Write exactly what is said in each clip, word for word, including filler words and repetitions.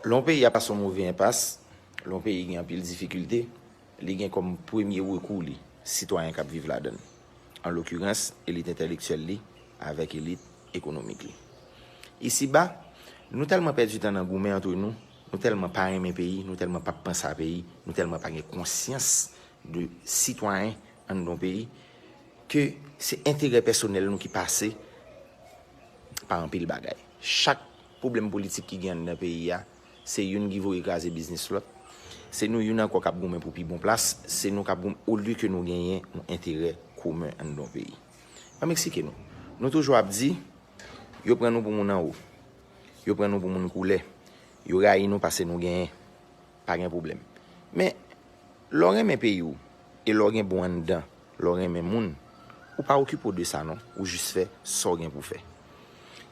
Lè yon peyi ap pase yon move enpas, lè yon peyi gen anpil difikilte, li gen kòm premye rekou li sitwayen k ap viv ladan l, an lokirans elit entèlektyèl li avèk elit ekonomik li. Isiba, nou tèlman pèdi tan nan goumen antre nou, nou tèlman pa renmen peyi, nou tèlman p ap panse a peyi, nou tèlman pa gen konsyans de sitwayen anndan yon peyi, ke se enterè pèsonèl nou ki pase pa anpil bagay. Chak pwoblèm politik ki gen anndan peyi a, se youn ki voye kraze biznis lòt. Se nou youn ankò k ap goumen pou pi bon plas, se nou k ap goumen olye ke nou genyen yon enterè komen anndan yon peyi. Ban m eksplike nou. Nou toujou ap di, yo pran nou pou moun anwo. Yo pran nou pou moun koulè. Yo rayi nou paske nou genyen. Pa gen pwoblèm. Men, lè w renmen peyi w, e lè w gen bon anndan, lè w renmen moun, ou pa okipe w de sa non, ou jis fè sa w gen pou fè.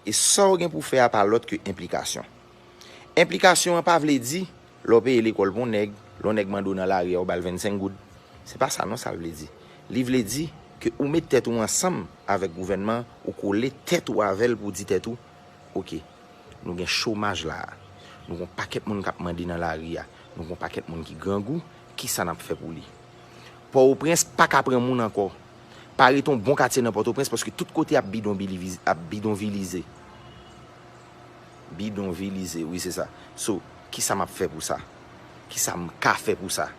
E sa w gen pou fè a pa lòt ke enplikasyon. Enplikasyon an pa vle di, lè w peye lekòl pou yon nèg, lè yon nèg mande w nan lari a, ou ba l vennsenk goud. Se pa sa non sa l vle di. Li vle di ke ou met tèt ou ansanm avèk gouvènman an, ou kole tèt ou avè l pou w di tèt ou, oke, nou gen chomaj la a. Nou gen yon pakèt moun k ap mande nan lari a. Nou gen yon pakèt moun ki grangou. Kisa n ap fè pou li? Pòtoprens pa ka pran moun ankò. Pa rete yon bon katye nan Pòtoprens paske tout kote ap bidonviliz-, ap bidonvilize. Bidonvilize, wi, se sa. So, kisa m ap fè pou sa? Kisa m ka fè pou sa?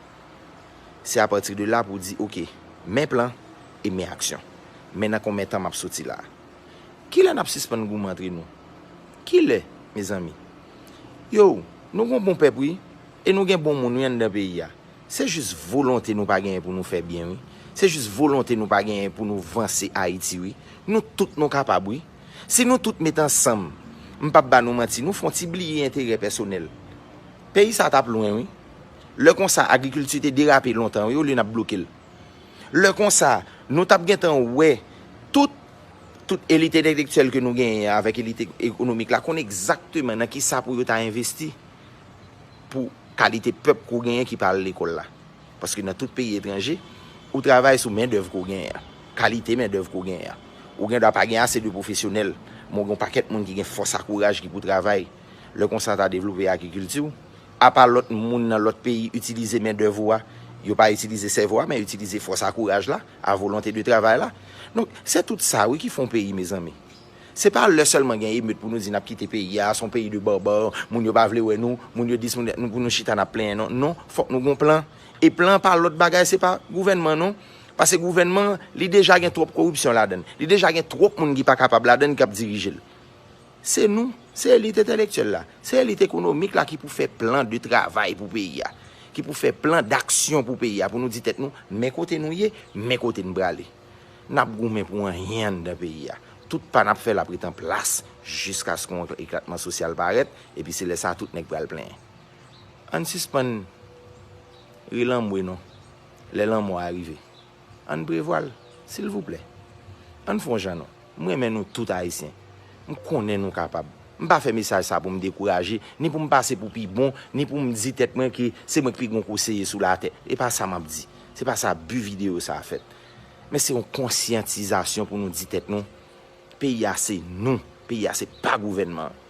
Se apati de la pou w di, oke, men plan e men aksyon. Men nan konbyen tan m ap soti la a? Kilè n ap sispann goumen antre nou? Kilè, mezanmi? Yo, nou gen yon bon pèp, wi, e nou gen bon moun, wi, anndan peyi a. Se jis volonte nou pa genyen pou nou fè byen, wi. Se jis volonte nou pa genyen pou nou vanse Ayiti, wi. Nou tout nou kapab, wi. Si nou tout met ansanm, m p ap ba nou manti, nou fè yon ti bliye enterè pèsonèl. Peyi sa t ap lwen, wi. Lè konsa, agrikilti te derape lontan, wi, olye n ap bloke l. Lè konsa, nou t ap gentan wè tout, tout elit entelektyèl ke nou genyen an avèk elit e-, ekonomik la konn egzakteman nan kisa pou yo ta envesti pou kalite pèp ke w genyen ki pa al lekòl la. Paske nan tout peyi etranje, ou travay sou mendèv ke w genyen an, kalite mendèv ke w genyen an. Ou gen dwa pa gen ase de pwofesyonèl, men w gen yon pakèt moun ki gen fòs a kouraj ki pou travay. Lè konsa, ta devlope agrikilti w. Apa lòt moun nan lòt peyi itilize mendèv ou a, yo pa itilize sèvo a, men yo itilize fòs a kouraj la, a volonte de travay la. Donk, se tout sa, wi, ki fè yon peyi, mezanmi. Se pa lè sèlman gen emet pou nou di n ap kite peyi a, se yon peyi de barbare, moun yo pa vle wè nou, moun yo dis, moun, nou, pou nou chita n ap plenyen, non. Non, fòk nou gen yon plan. E plan an pa lòt bagay, se pa gouvènman, non. Paske gouvènman an, li deja gen twòp koripsyon ladan l. Li deja gen twòp moun ki pa kapab ladan l k ap dirije l. Se nou, se elit entelektyèl la, se elit ekonomik la ki pou fè plan de travay pou peyi a, ki pou fè plan daksyon pou peyi a, pou nou di tèt nou, men kote nou ye, men kote n prale. N ap goumen pou anyen anndan peyi a. Tout pa n ap fè l ap ret an plas jiskaske yon eklatman sosyal parèt, epi se lè sa a tout nèg pral plenyen. Ann sispann ri lanmwe non, lè lanmò a rive. Ann prevwa l, silvouplè. Ann fè yon jan non. M renmen nou tout Ayisyen. M konnen nou kapab. M pa fè mesaj sa pou m dekouraje, ni pou m pase pou pi bon, ni pou m di tèt mwen ke se mwen k pi gwo konseye sou latè. E pa sa m ap di. Se pa sa bi videyo sa a fèt. Men se yon konsyantizasyon pou nou di tèt nou, peyi a se nou, peyi a se pa gouvènman an.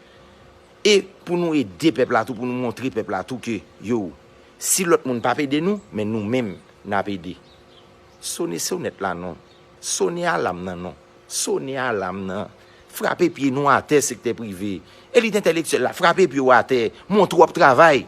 E pou nou ede pèp la tou, pou nou montre pèp la tou ke, yo, si lòt moun p ap ede nou, men nou menm, n ap ede. Sone sonèt la non. Sone alam nan non. Sone alam nan. Frape pye nou atè, sektè prive. Elit entelektyèl la, frape pye w atè. Montre w ap travay.